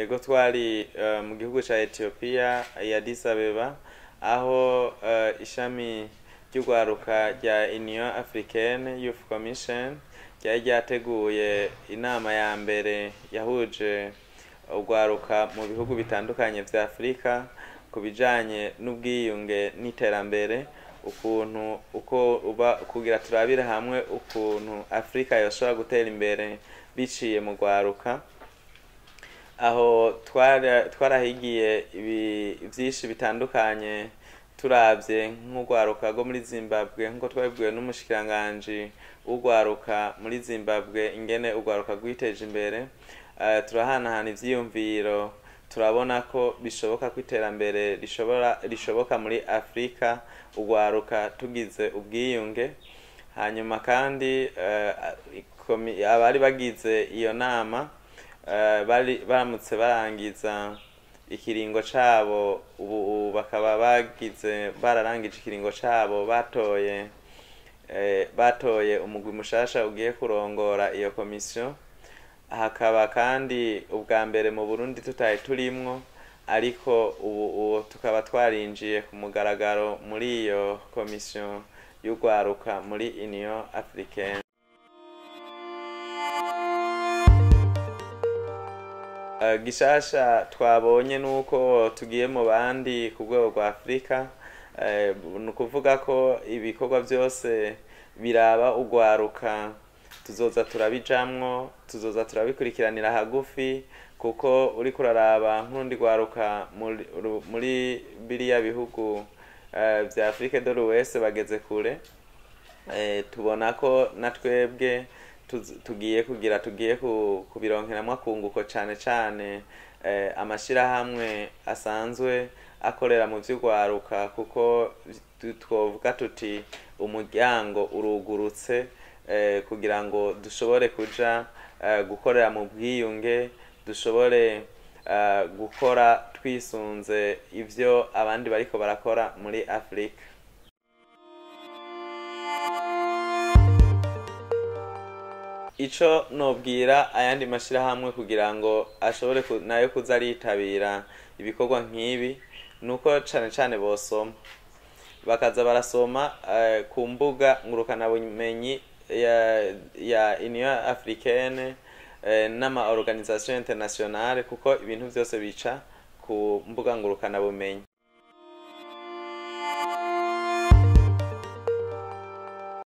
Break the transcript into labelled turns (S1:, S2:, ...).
S1: Ego twari mu gihugu ca Ethiopia i Addis Abeba, aho ishami ry'urwaruka rya Union Africaine Youth Commission ryari ryateguye inama ya mbere yahuje urwaruka mu bihugu bitandukanye vya Afrika ku bijanye n'ubwiyunge n'iterambere, ukuntu uko uba kugira turabire hamwe ukuntu Afrika yoshobora gutera imbere biciye mu rwaruka. Aho twarahigiye vyinshi bitandukanye, turavye nk'urwaruka rwo muri Zimbabwe, nk'uko twabibwiwe n'umushikiranganji w'urwaruka muri Zimbabwe ingene urwaruka rwiteje imbere. Turahanahana ivyiyumviro, turabona ko bishoboka ko iterambere rishoboka muri Afrika urwaruka tugize ubwiyunge. Hanyuma kandi abari bagize iyo nama bari baramutse barangiza ikiringo cabo, ubu bakaba bararangije ikiringo cabo, batoye umugwi mushasha ugiye kurongora iyo komisiyo. Hakaba kandi ubwa mbere mu Burundi tutari turimwo, ariko ubu tukaba twarinjiye ku mugaragaro muri iyo komisiyo y'urwaruka muri Union Africaine. Gishasha twabonye nuko tugiye mu bandi ku rwego rwa Afrika, ni ukuvuga ko ibikorwa byose biraba urwaruka tuzoza turabijamwo, tuzoza turabikurikiranira hagufi, kuko uriko uraraba nk'urundi rwaruka muri biriya bihugu vya Afrique de l'Ouest bageze kure. Tubona ko na twebwe tugiye kugira tugiye kubironkeramwo akunguko, cane cane amashirahamwe asanzwe akorera mu vy'urwaruka, kuko twovuga tuti umuryango urugurutse kugira ngo dushobore kuja gukorera mu bwiyunge, dushobore gukora twisunze ivyo abandi bariko barakora muri Afrika. Ico nobwira ayandi mashirahamwe kugira ngo ashobore nayo kuza aritabira ibikorwa nk'ibi, nuko cane cane bosoma, bakaza barasoma ku mbuga ngurukanabumenyi ya Union Africaine n'ama organisation internationale, kuko ibintu vyose bica ku mbuga ngurukanabumenyi.